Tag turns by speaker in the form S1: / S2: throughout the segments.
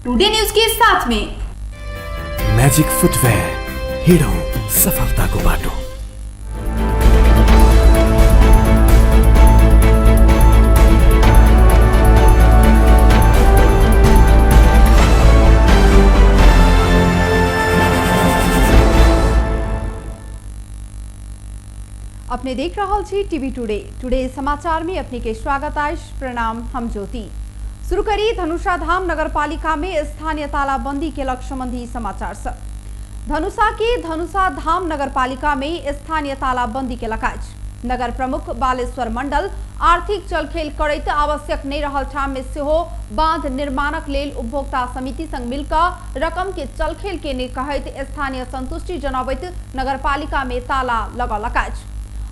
S1: Today news के साथ में।
S2: म्याजिक फुटवेयर, हिँडौँ सफलताको बाटो।
S1: अपने देख रहल छी टीवी टुडे। टुडे समाचार में अपने के स्वागत अछि। प्रणाम, हम ज्योति। शुरू करी धनुषा धाम नगरपालिका में स्थानीय तालाबंदी के लक्ष्य संबंधी समाचार से। धनुषा के धनुषा धाम नगरपालिका में स्थानीय तालाबंदी के अछि। नगर प्रमुख बालेश्वर मंडल आर्थिक चलखेल करैत आवश्यक नहि रहल ठाम में सेहो बांध निर्माणक लेल उपभोक्ता समिति संग मिलकर रकम के चलखेल केने कहैत स्थानीय संतुष्टि जनाबैत नगरपालिका में ताला लगौलक अछि।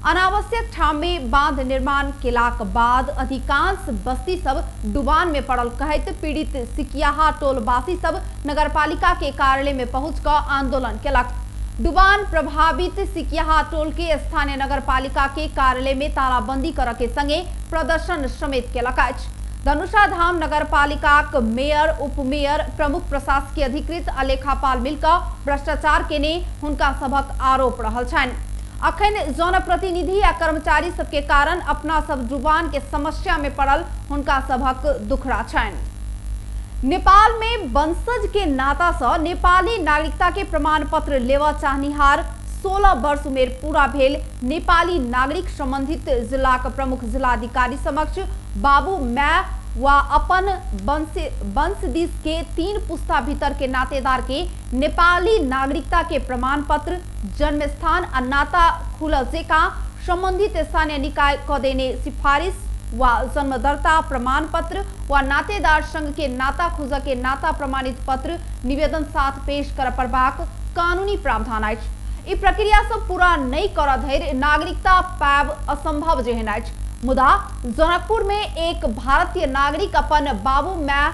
S1: अनावश्यक ठाम में बांध निर्माण केलाक बाद अधिकांश बस्ती सब डुबान में पड़ल कहैत पीड़ित सिकियाहा टोलवासी सब नगरपालिका के कार्यालय में पहुंच कऽ आंदोलन केलक। डुबान प्रभावित सिकियाहा टोल के स्थानीय नगरपालिका के कार्यालय में तालाबंदी करऽ के संगे प्रदर्शन समेत केलक अछि। धनुषा धाम नगरपालिकाक मेयर, उपमेयर, प्रमुख प्रशासकीय अधिकृत आ लेखापाल मिलकऽ भ्रष्टाचार केने हुनका सभक आरोप रहल छनि। अखन जनप्रतिनिधि आ कर्मचारी सबके कारण अपना सब डुबान के समस्या में पड़ल हुनका सभक दुखड़ा छनि। नेपाल में वंशज के नाता से नेपाली नागरिकता के प्रमाण पत्र लेवा चाहनिहार 16 वर्ष उमेर पूरा भेल नेपाली नागरिक संबंधित जिलाक प्रमुख जिलाधिकारी समक्ष बाबू my वा अपन वंश दिस के 3 पुस्ता भीतर के नातेदार के नेपाली नागरिकता के प्रमाण पत्र, जन्म स्थान आ नाता खुलल जेका संबंधित स्थानीय निकाय क देने सिफारिश वा जन्मदर्ता प्रमाण पत्र वा नातेदार संघ के नाता खोज के नाता प्रमाणित पत्र निवेदन साथ पेश कर पड़बाक कानूनी प्रावधान अछि। ई प्रक्रिया सब पूरा नहीं कर धरि नागरिकता पायब असंभव जेहन अछि। मुदा जनकपुर में एक भारतीय नागरिक अपन बाबू my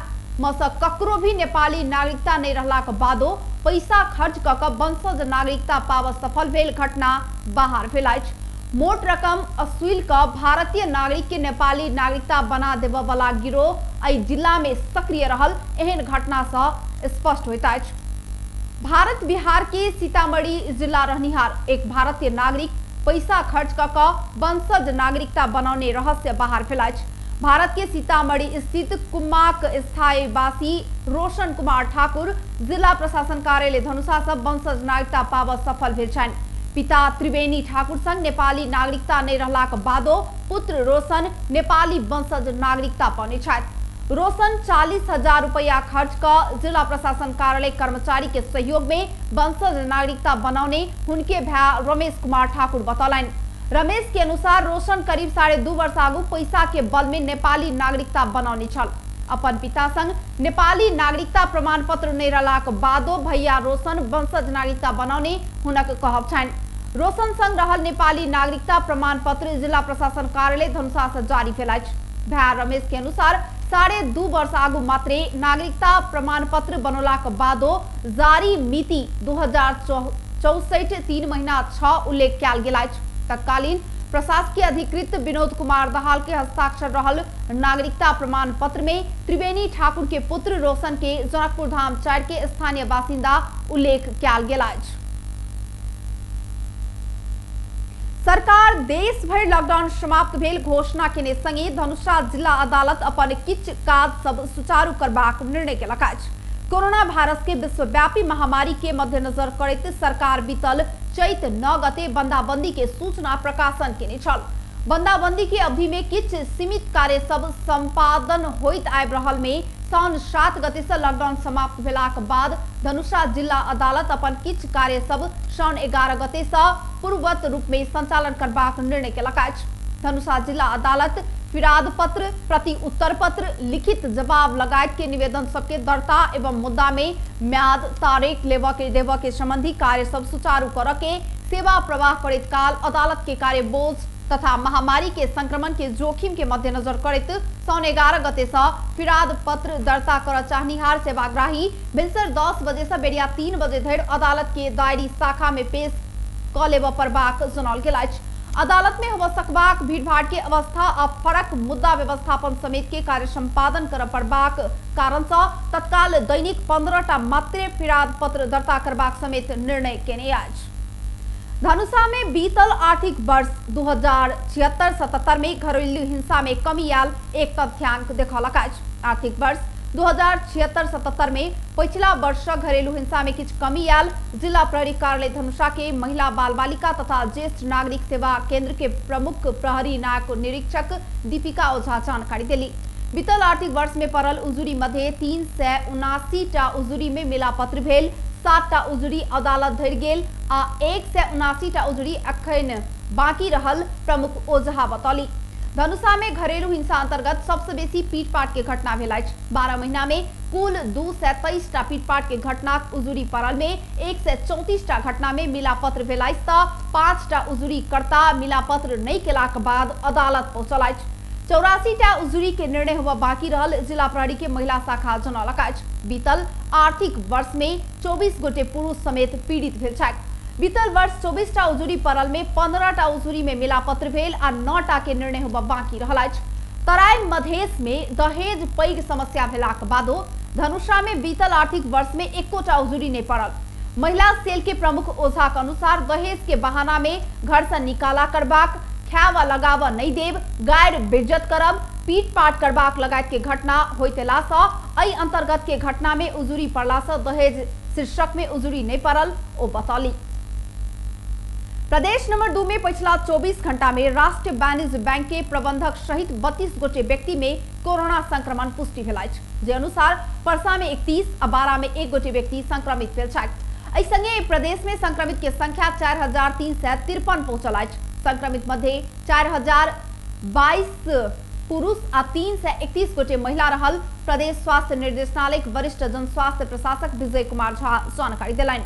S1: में से ककरो भी नेपाली नागरिकता नहीं रहलाक बादो पैसा खर्च क कऽ वंशज नागरिकता पाबऽ सफल भेल घटना बाहर भेल अछि। मोट रकम असूल कऽ भारतीय नागरिक के नेपाली नागरिकता बना देबऽ वाला गिरोह एहि जिला में सक्रिय रहल एहन घटना से स्पष्ट होइत अछि। भारत बिहार के सीतामढ़ी जिला रहनिहार एक भारतीय नागरिक पैसा खर्च क कऽ वंशज नागरिकता बनौने रहस्य बाहर भेल अछि। भारत के सीतामढ़ी स्थित कुम्माक स्थायी वासी रोशन कुमार ठाकुर जिला प्रशासन कार्यालय धनुषा से वंशज नागरिकता पाबऽ सफल भेल छनि। पिता त्रिवेणी ठाकुर संग नेपाली नागरिकता नहीं रहलाक बादो पुत्र रोशन नेपाली वंशज नागरिकता पौने छथि। रोशन 40,000 रुपया खर्च कऽ जिला प्रशासन कार्यालय कर्मचारी के सहयोग में वंशज नागरिकता बनौने हुनके भाई रमेश कुमार ठाकुर बतौलनि। रमेश के अनुसार रोशन करीब 2.5 वर्ष आगू पैसा के बल में नेपाली नागरिकता बनौने छल। अपन पिता संग नेपाली नागरिकता प्रमाण पत्र नहीं रहलाक बादो भैया रोशन वंशज नागरिकता बनौने हुनक कहब छनि। रोशन संग रहल नेपाली नागरिकता प्रमाण पत्र जिला प्रशासन कार्यालय धनुषा से जारी भेल अछि। भाई रमेश के अनुसार 2.5 वर्ष आगू मात्रे नागरिकता प्रमाण पत्र बनौलाक बादो जारी मिति 2064 3 महीना 6 उल्लेख कयल गेल अछि। तत्कालीन प्रशासकीय अधिकृत विनोद कुमार दहाल के हस्ताक्षर रहल नागरिकता प्रमाण पत्र में त्रिवेणी ठाकुर के पुत्र रोशन के जनकपुर धाम 4 के स्थानीय बासिंदा उल्लेख कयल गेल अछि। सरकार देश भरि लॉकडाउन समाप्त भेल घोषणा केने संगे धनुषा जिला अदालत अपन किछु काज सब सुचारू करबाक निर्णय केलक अछि। कोरोना वायरस के विश्वव्यापी महामारी के मद्देनजर करैत सरकार बीतल चैत 9 गते बंदाबंदी के सूचना प्रकाशन केने छल। बंदाबंदी के अवधि में किछु सीमित कार्य सब संपादन होइत आबि रहल में साउन 7 गते से लॉकडाउन समाप्त भेलाक बाद धनुषा जिला अदालत अपन किछु कार्य सब साउन 11 गते से पूर्ववत रूप में संचालन करबाक निर्णय केलक अछि। धनुषा जिला अदालत फिराद पत्र, प्रति उत्तर पत्र, लिखित जवाब लगायत के निवेदन सबके दर्ता एवं मुद्दा में म्याद तारीख लेबऽ के देबऽ के संबंधी कार्य सब सुचारू करऽ के सेवा प्रवाह करैत काल अदालत के कार्य बोझ तथा महामारी के संक्रमण के जोखिम के मद्देनजर करैत साउन 11 गते से फिराद पत्र दर्ता करऽ चाहनिहार सेवाग्राही भिनसर 10 बजे से बेरिया 3 बजे धरि अदालत के दायरी शाखा में पेश क लेबऽ पड़बाक जनाओल गेल अछि। अदालत में होबय सकबाक भीड़भाड़ के अवस्था आ फरक मुद्दा व्यवस्थापन समेत के कार्य संपादन करय पड़बाक कारण सँ तत्काल दैनिक 15 टा मात्रे फिराद पत्र दर्ता करबाक समेत निर्णय केने अछि। धनुषा में बीतल आर्थिक वर्ष 2076-77 में घरेलू हिंसा में कमी आयल एक तथ्यांक देखौलक अछि। आर्थिक वर्ष 2076-77 में पछिला वर्ष घरेलू हिंसा में किछु कमी आयल जिला प्रहरी कार्यालय धनुषा के महिला बाल बालिका तथा ज्येष्ठ नागरिक सेवा केंद्र के प्रमुख प्रहरी नायक निरीक्षक दीपिका ओझा जानकारी देली। बीतल आर्थिक वर्ष में पड़ल उजुरी मध्य 379 टा उजुरी में मिलापत्र भेल, 7 टा उजुरी अदालत धरि गेल आ 179 टा उजुरी अखन बाकी रहल प्रमुख ओझा बतौली। धनुषा में घरेलू हिंसा अंतर्गत सबसे बेसी पीटपाट के घटना भेल अछि। 12 महीना में कुल 223 टा पीटपाट के घटना उजुरी पड़ल में 134 टा घटना में मिलापत्र भेल अछि त 5 टा उजुरी कर्ता मिलापत्र नहीं केलाक बाद अदालत पहुंचल अछि। 84 टा उजुरी के निर्णय होबय बाकी रहल जिला प्रहरी के महिला शाखा जनौलक अछि। बीतल आर्थिक वर्ष में 24 गोटे पुरुष समेत पीड़ित भेल छथि। बीतल वर्ष 24 टा उजुरी पड़ल में 15 टा उजुरी में मिलापत्र भेल आ 9 टा के निर्णय होबय बाकी रहल अछि। तराई मधेश में दहेज पैघ समस्या भेलाक बादो धनुषा में बीतल आर्थिक वर्ष में एकोटा उजुरी नहीं पड़ल। महिला सेल के प्रमुख ओझा के अनुसार दहेज के बहाना में घर से निकाला करबाक, खावा लगावा नहीं देव, गायर बेइज्जत करब, पीट पाट करबाक लगायत के घटना होइतेला सँ एहि अंतर्गत के घटना में उजुरी पड़ला सँ दहेज शीर्षक में उजुरी नहीं पड़ल ओ बतौली। प्रदेश नंबर 2 में पिछला 24 घंटा में राष्ट्रीय वाणिज्य बैंक के प्रबंधक सहित 32 गोटे व्यक्ति में कोरोना संक्रमण पुष्टि भेल अछि। जे अनुसार परसा में 31 आ 12 में 1 गोटे व्यक्ति संक्रमित भेल छथि। एहि संगे प्रदेश में संक्रमित के संख्या 4353 पहुंचल अछि। संक्रमित मध्य 4022 पुरुष आ 331 गोटे महिला रहल प्रदेश स्वास्थ्य निर्देशनालय के वरिष्ठ जन स्वास्थ्य प्रशासक विजय कुमार झा जानकारी देलनि।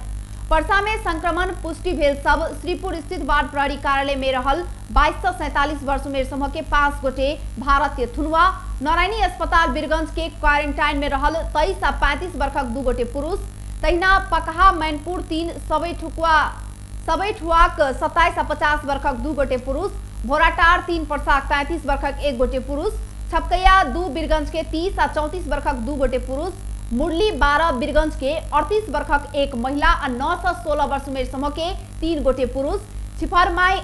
S1: परसा में संक्रमण पुष्टि भेल सब श्रीपुर स्थित वार्ड प्रहरी कार्यालय में रहल 2247 वर्ष उमेर समूह के 5 गोटे भारतीय थुनुआ, नारायणी अस्पताल बीरगंज के क्वारंटाइन में रहल 23 आ 35 वर्षक 2 गोटे पुरुष, तहिना पकहा मैनपुर 3 सबैठुआक 27 आ 50 वर्षक 2 गोटे पुरुष, भोराटार 3 परसाक 33 वर्षक 1 गोटे पुरुष, छपकैया 2 बीरगंज के 30 आ 34 वर्षक 2 गोटे पुरुष, मुरली 12 बीरगंज के 38 वर्षक 1 महिला आ 9 से 16 वर्ष उमेर समूह के 3 गोटे पुरुष, छिफरमाई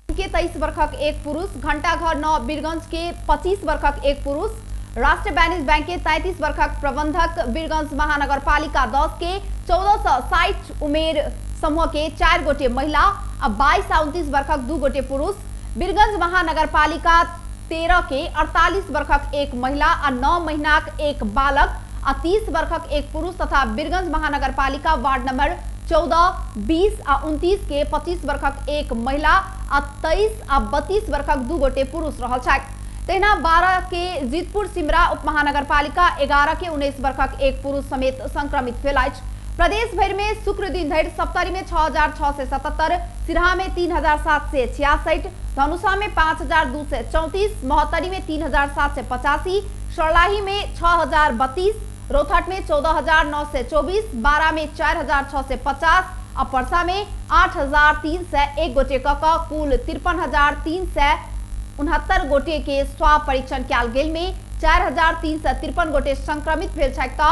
S1: के 23 वर्षक 1 पुरुष, घंटाघर 9 बीरगंज के 25 वर्षक 1 पुरुष, राष्ट्रीय वाणिज्य बैंक के 33 वर्षक प्रबंधक बीरगंज महानगरपालिका 10 के 14 से 60 उमेर समूह के 4 गोटे महिला आ 22 आ 29 वर्षक 2 गोटे पुरुष, बीरगंज महानगरपालिका 13 के 48 वर्षक 1 महिला आ 9 महीनाक 1 बालक आ 30 वर्षक 1 पुरुष तथा बीरगंज महानगरपालिका वार्ड नंबर 14, 20 आ 29 के 25 वर्षक 1 महिला आ 23 आ 32 वर्षक 2 गोटे पुरुष रहल छथि। तहिना 12 के जीतपुर सिमरा उप महानगरपालिका 11 के 19 वर्षक 1 पुरुष समेत संक्रमित भेल अछि। प्रदेश भरि में शुक्र दिन धरि सप्तरी में 6677, सिरहा में 3766, धनुषा में 5234, महोत्तरी में 3785, सर्लाही में 6032, रौतहट में 14924, बारा में 4650 आ परसा में 8301 गोटे क कुल 53,369 गोटे के स्वाब परीक्षण कयल गेल में 4353 गोटे संक्रमित भेल छथि त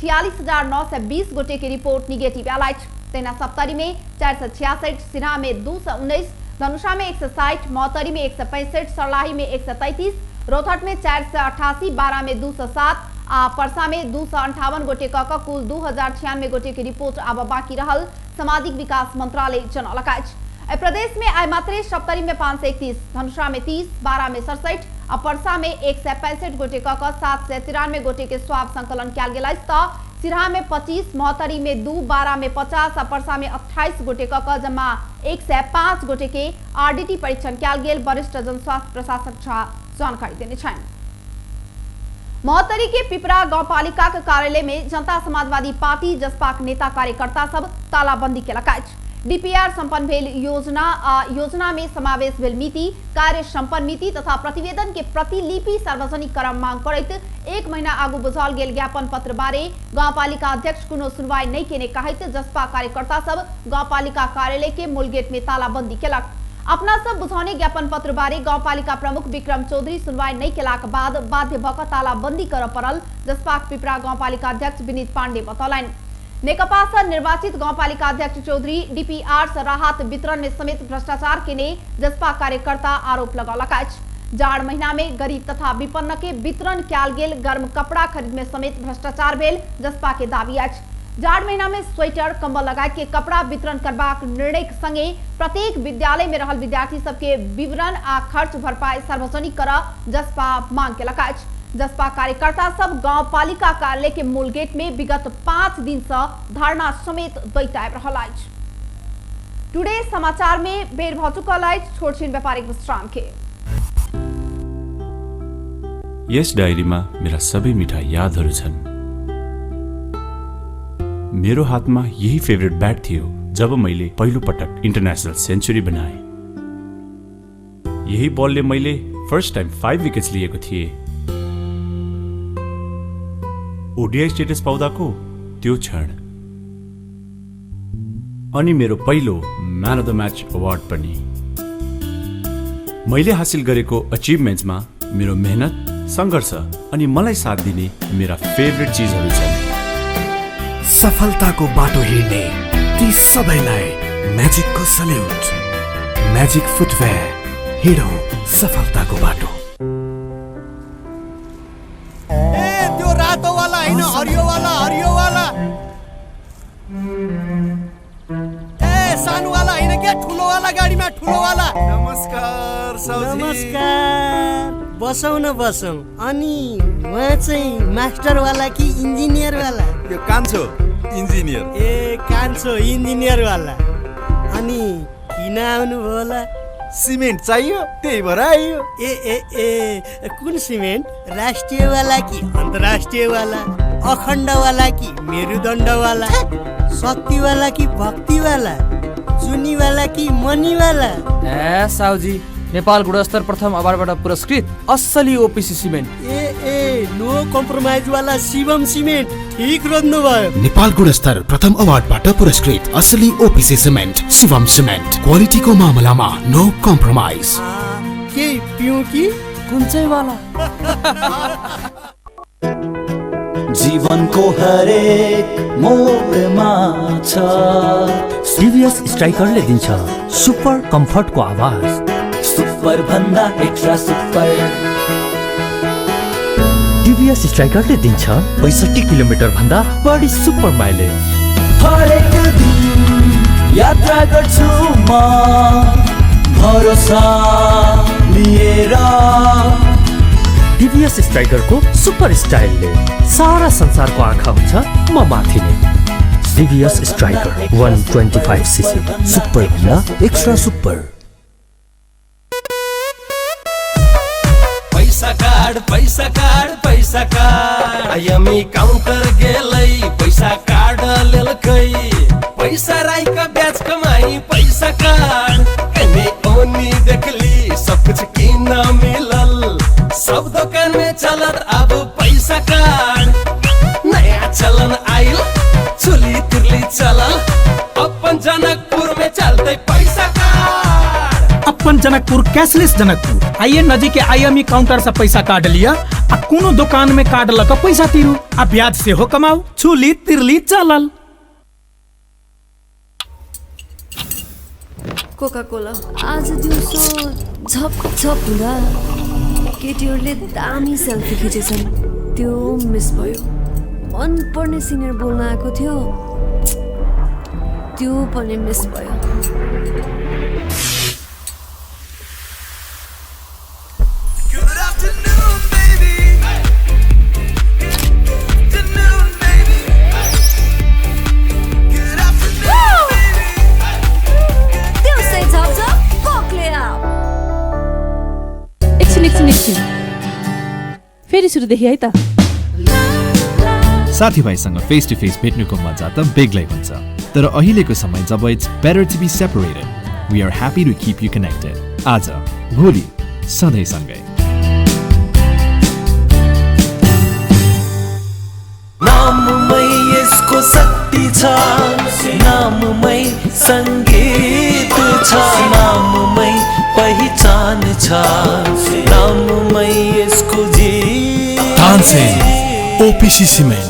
S1: 46,920 गोटे के रिपोर्ट निगेटिव आयल अछि। तहिना सप्तरी में 466, सिरहा में 219, धनुषा में 160, महोत्तरी में 165, सर्लाही में 133, रौतहट में 488, बारा में 207 आ परसा में 258 गोटे क कुल 2096 गोटे के रिपोर्ट आब बाकी रहल सामाजिक विकास मंत्रालय जनौलक अछि। एहि प्रदेश में आइ मात्रे सप्तरी में 531, धनुषा में 30, बारा में 67 आ परसा में 165 गोटे क 793 गोटे के स्वाब संकलन कयल गेल अछि त सिरहा में 25, महोत्तरी में 2, बारा में 50 आ परसा में 28 गोटे क जमा 105 गोटे के आरडीटी परीक्षण कयल गेल वरिष्ठ जन स्वास्थ्य प्रशासक झा जानकारी देने छनि। महोत्तरी के पिपरा गांवपालिका के कार्यालय में जनता समाजवादी पार्टी जसपाक नेता कार्यकर्ता सब तालाबंदी केलक अछि। डीपीआर संपन्न भेल योजना आ योजना में समावेश भेल मिति, कार्य संपन्न मिति तथा प्रतिवेदन के प्रतिलिपि सार्वजनिक करम मांग करैत 1 महीना आगू बुझाओल गेल ज्ञापन पत्र बारे गाउँपालिका अध्यक्ष कोनो सुनवाई नहीं केने कहैत जसपा कार्यकर्ता सब गाउँपालिका कार्यालय के मूल गेट में तालाबंदी केलक। अपना सब बुझौने ज्ञापन पत्र बारे गाउँपालिका प्रमुख विक्रम चौधरी सुनवाई नहीं केलाक बाद बाध्य भऽ कऽ तालाबंदी करऽ पड़ल जसपाक पिपरा गाउँपालिका अध्यक्ष विनीत पांडे बतौलनि। नेकपा से निर्वाचित गाउँपालिका अध्यक्ष चौधरी डीपीआर से राहत वितरण में समेत भ्रष्टाचार केने जसपा कार्यकर्ता आरोप लगौलक अछि। जाड़ महीना में गरीब तथा विपन्न के वितरण कयल गेल गर्म कपड़ा खरीद में समेत भ्रष्टाचार भेल जसपा के दावी अछि। जाड़ महीना में स्वेटर कंबल लगायत के कपड़ा वितरण करबाक निर्णय के संगे प्रत्येक विद्यालय में रहल विद्यार्थी सबके विवरण आ खर्च भरपाई सार्वजनिक कर जसपा मांग केलक अछि। जसपा कार्यकर्ता सब गाउँपालिका कार्यालय के मूल गेट में विगत 5 दिन से धरना समेत दैत आबि रहल अछि। टुडे समाचार में बेर भ चुकल अछि छोट छिन व्यापारिक विश्राम के।
S3: यस डायरीमा मेरा सबै मिठा यादहरू छन्। मेरो हातमा यही फेभरेट ब्याट थियो जब मैले पहिलो पटक इन्टरनेसनल सेन्चुरी बनाएँ। यही बलले मैले फर्स्ट टाइम 5 विकेट्स लिएको थिएँ। ओडिआई स्टेटस पाउँदाको त्यो क्षण अनि मेरो पहिलो man of the match award पनि। मैले हासिल गरेको अचिभमेन्ट्समा मेरो मेहनत, सङ्घर्ष अनि मलाई साथ दिने मेरा फेभरेट चिजहरू छन्।
S2: सफलताको बाटो हिँड्ने ती सबैलाई म्याजिकको सल्युट। म्याजिक फुटवेयर, हिँडौँ सफलताको बाटो।
S4: ए त्यो रातो वाला हैन, हरियो वाला, हरियो वाला। ए सानो वाला हैन के, ठुलो वाला गाडीमा, ठुलो वाला।
S5: नमस्कार साउजी।
S6: नमस्कार, बसौँ न बसौँ। अनि उहाँ चाहिँ मास्टर वाला कि इन्जिनियर वाला?
S5: यो कान्छो इन्जिनियर।
S6: ए कान्छो इन्जिनियर वाला। अनि किन आउनुभयो होला?
S5: सिमेन्ट चाहियो त्यही भएर आइयो।
S6: ए ए ए कुन सिमेन्ट? राष्ट्रिय वाला कि अन्तर्राष्ट्रिय वाला? अखण्ड वाला कि मेरुदण्ड वाला? शक्ति वाला कि भक्ति वाला? चुनी वाला कि मनी वाला?
S7: ए साउजी, नेपाल गुणस्तर प्रथम अवार्डबाट पुरस्कृत असली ओपीसी सिमेन्ट।
S6: ए ए नो कम्प्रोमाइज वाला शिवम सिमेन्ट, ठीक रोज्नु भयो।
S8: नेपाल गुणस्तर प्रथम अवार्डबाट पुरस्कृत असली ओपीसी सिमेन्ट शिवम सिमेन्ट, क्वालिटीको मामलामा नो कम्प्रोमाइज।
S6: के पिउँ कि
S7: कुन चाहिँ वाला?
S9: जीवनको हरेक मोडमा छ
S10: टिभीएस स्ट्राइकरले दिन्छ सुपर कम्फर्टको आवाज,
S9: सुपर भन्दा एक्स्ट्रा सुपर।
S10: टिभीएस स्ट्राइकरले दिन्छ 65 किलोमिटर भन्दा बढी सुपर माइलेज।
S9: हरेक दिन यात्रा गर्छु म भरोसा लिएर।
S10: टिभीएस स्ट्राइकरको सुपर स्टाइलले सारा संसारको आँखा हुन्छ म माथि नै। टिभीएस स्ट्राइकर 125 सीसी, सुपर भन्दा एक्स्ट्रा सुपर।
S11: पैसा कार्ड, पैसा कार्ड, पैसा कार्ड। आईएमई काउंटर गेलै पैसा कार्ड लेलकै, पैसा राई का ब्याज कमाई पैसा कार्ड। एने ओनी देखली सब कुछ किन मिलल, सब दुकान में चलत अब पैसा कार्ड। नया चलन आइल चुली तिरली चलल, अपन जनकपुर में चलते पैसा कार्ड।
S12: अपन जनकपुर कैशलेस जनकपुर। आइए नजीक के आईएमई काउंटर से पैसा कार्ड लिया आ कोनो दुकान में कार्ड लक पैसा तीरू आ ब्याज से हो कमाऊ। चुली तिरली चलल।
S13: कोका कोला आज दिउँसो झप झप हुँदा केटीहरूले दामी सेल्फी खिचेछन्, त्यो मिस भयो। मनपर्ने सिनियर बोल्न आएको थियो, त्यो पनि मिस भयो।
S14: एकछिन एकछिन एकछिन, फेरि सुरुदेखि है त।
S15: साथीभाइसँग फेस टु फेस भेट्नुको मजा त बेग्लै हुन्छ। तर अहिलेको समय जब it's better to be separated, we are happy to keep you connected. आज, भोलि, सधैँ सँगै।
S9: नाममै यसको शक्ति छ, नाममै संगीत छ, नाममै पहिचान छ, नाममै यसको जीवन।
S2: Tansen OPC cement.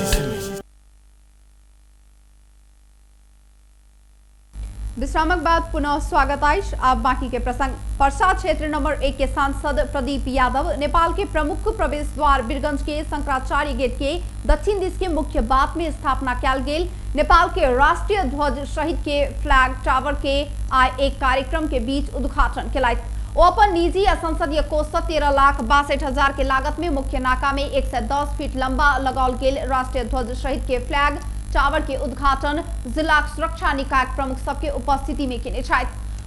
S1: विश्रामक बाद पुनः स्वागत अछि। आब बाकी के प्रसंग। परसा क्षेत्र नंबर 1 के सांसद प्रदीप यादव नेपाल के प्रमुख प्रवेश द्वार बीरगंज के शंकराचार्य गेट के दक्षिण दिश के मुख्य बात में स्थापना कयल गेल नेपाल के राष्ट्रीय ध्वज सहित के फ्लैग टावर के आइ एक कार्यक्रम के बीच उद्घाटन केलथि। ओ अपन निजी आ संसदीय कोष से 13,62,000 के लागत में मुख्य नाका में 110 फीट लंबा लगाओल गेल राष्ट्रीय ध्वज सहित के फ्लैग टावर के उद्घाटन जिला सुरक्षा निकाय प्रमुख सबके उपस्थिति में केने छथि।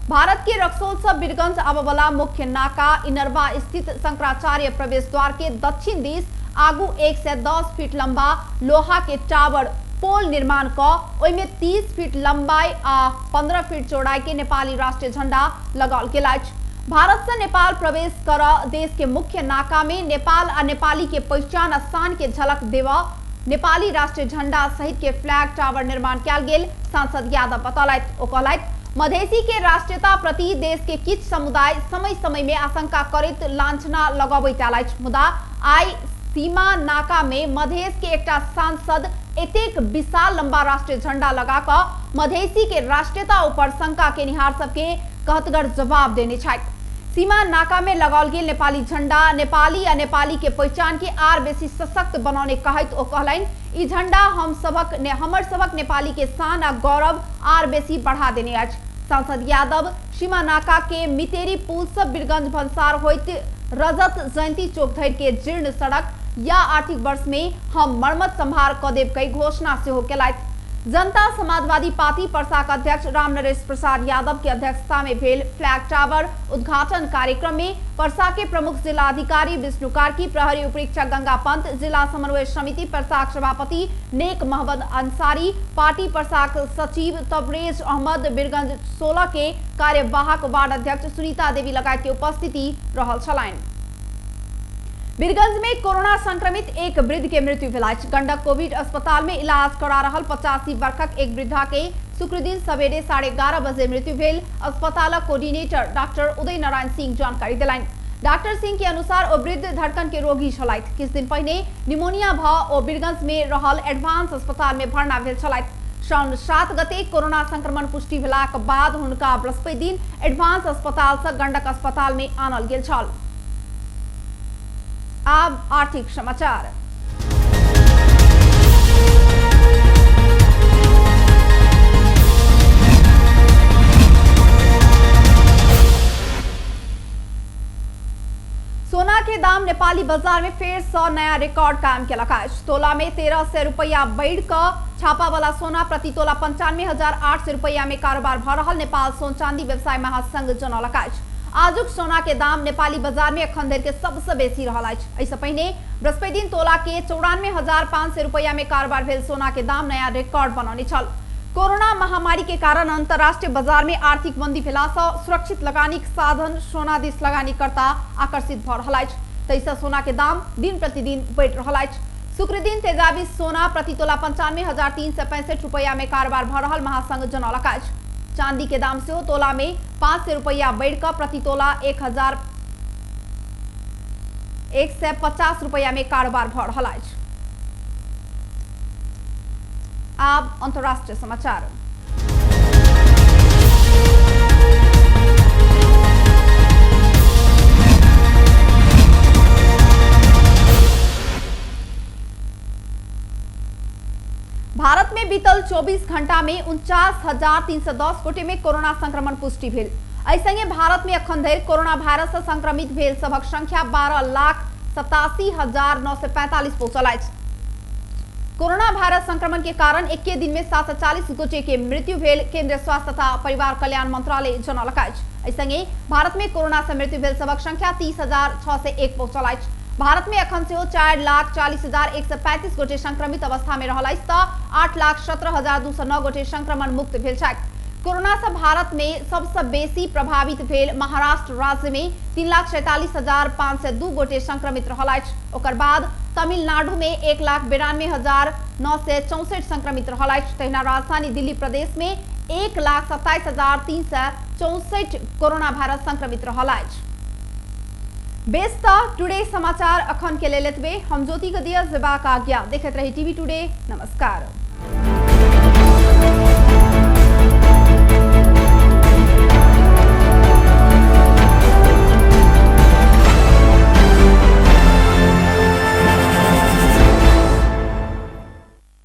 S1: भारत के रक्सौल से बीरगंज आबयवला मुख्य नाका इनरवा स्थित शंकराचार्य प्रवेश द्वार के दक्षिण दिस आगू 110 फीट लंबा लोहा के टावर पोल निर्माण क ओहिमे 30 फीट लंबाई आ 15 फीट चौड़ाई के नेपाली राष्ट्रीय झंडा लगाओल गेल अछि। भारत से नेपाल प्रवेश कर देश के मुख्य नाका में नेपाल आ नेपाली के पहचान आ शान के झलक देवा नेपाली राष्ट्रीय झंडा सहित के फ्लैग टावर निर्माण कयल गेल सांसद यादव बतौलथि। ओ कहलथि मधेसी के राष्ट्रीयता प्रति देश के किछु समुदाय समय समय में आशंका करैत लांछना लगबैत आयल अछि, मुदा आइ सीमा नाका में मधेश के एकटा सांसद एतेक विशाल लंबा राष्ट्रीय झंडा लगा कऽ मधेसी के राष्ट्रीयता ऊपर शंका केनिहार सबके कहतगर जवाब देने छथि। सीमा नाका में लगाओल गेल नेपाली झंडा नेपाली आ नेपाली के पहचान के आर बेसी सशक्त बनौने कहैत ओ कहलनि ई झंडा हमर सबक नेपाली के शान आ गौरव आर बेसी बढ़ा देने अछि। सांसद यादव सीमा नाका के मितेरी पुल से बीरगंज भन्सार होइत रजत जयंती चौक धरि के जीर्ण सड़क या आर्थिक वर्ष में हम मरम्मत संभार क देब कहि घोषणा सेहो केलथि। जनता समाजवादी पार्टी परसाक अध्यक्ष रामनरेश प्रसाद यादव के अध्यक्षता में भेल फ्लैग टावर उद्घाटन कार्यक्रम में परसा के प्रमुख जिला अधिकारी विष्णु कार्की, प्रहरी उपरीक्षक गंगा पंत, जिला समन्वय समिति परसाक सभापति नेक मोहम्मद अंसारी, पार्टी परसाक सचिव तबरेज अहमद, बीरगंज 16 के कार्यवाहक वार्ड अध्यक्ष सुनीता देवी लगायत के उपस्थिति रहल छलनि। बीरगंज में कोरोना संक्रमित एक वृद्ध के मृत्यु भेल अछि। गंडक कोविड अस्पताल में इलाज करा रहल 85 वर्षक एक वृद्धा के शुक्रदिन सवेरे 11:30 बजे मृत्यु भेल। अस्पतालक कोऑर्डिनेटर डॉक्टर उदय नारायण सिंह जानकारी देलनि। डॉक्टर सिंह के अनुसार ओ वृद्ध धड़कन के रोगी छलथि। किछु दिन पहिने निमोनिया भ ओ बीरगंज में रहल एडवांस अस्पताल में भर्ना भेल छलथि। साउन 7 गते कोरोना संक्रमण पुष्टि भेलाक बाद हुनका बृहस्पति दिन एडवांस अस्पताल से गंडक अस्पताल में आनल गेल छल। अब आर्थिक समाचार। सोना के दाम नेपाली बाजार में फेर सँ नया रिकॉर्ड कायम केलक अछि। तोला में 1300 रुपया बढ़ि कऽ छापा वाला सोना प्रति तोला 95,800 रुपया में कारोबार भऽ रहल नेपाल सोन चांदी व्यवसाय महासंघ जनौलक अछि। आजुक सोना के दाम नेपाली बाजार में अखन धरि के सबसे बेसी रहल अछि। एहिसँ पहिने बृहस्पति दिन तोला के 94,500 रुपया में कारोबार भेल सोना के दाम नया रिकॉर्ड बनौने छल। कोरोना महामारी के कारण अंतर्राष्ट्रीय बाजार में आर्थिक मंदी भेला सँ सुरक्षित लगानीक साधन सोना दिस लगानीकर्ता आकर्षित भऽ रहल अछि। ताहिसँ सोना के दाम दिन प्रतिदिन बढ़ि रहल अछि। शुक्र दिन तेजाबी सोना प्रति तोला 95,365 रुपया में कारोबार भऽ रहल महासंघ जनौलक अछि। चांदी के दाम सेहो तोला में 500 रुपया बढ़ि कऽ प्रति तोला 1,150 रुपया में कारोबार भऽ रहल अछि। आब अंतर्राष्ट्रीय समाचार। भारत में बीतल 24 घंटा में 49,310 गोटे में कोरोना संक्रमण पुष्टि भेल। एहि संगे भारत में अखन धरि कोरोना वायरस से संक्रमित भेल सभक संख्या 12,87,945 पहुंचल अछि। कोरोना वायरस संक्रमण के कारण एके दिन में 740 गोटे के मृत्यु भेल केंद्रीय स्वास्थ्य तथा परिवार कल्याण मंत्रालय जनौलक अछि। एहि संगे भारत में कोरोना से मृत्यु भेल सभक संख्या 30,601 पहुंचल अछि। भारत में अखन सेहो 4,40,135 गोटे संक्रमित अवस्था में रहल अछि त 8,17,209 गोटे संक्रमण मुक्त भेल छथि। कोरोना से भारत में सबसे बेसी प्रभावित भेल महाराष्ट्र राज्य में 3,47,502 गोटे संक्रमित रहल अछि। ओकर बाद तमिलनाडु में 1,92,964 संक्रमित रहल अछि। तहिना राजधानी दिल्ली प्रदेश में 1,27,364 कोरोना वायरस संक्रमित रहल अछि। बेस त टुडे समाचार अखन के लेल एतबे। हम ज्योति के दिया जेबाक आज्ञा। देखैत रही टीवी टुडे। नमस्कार।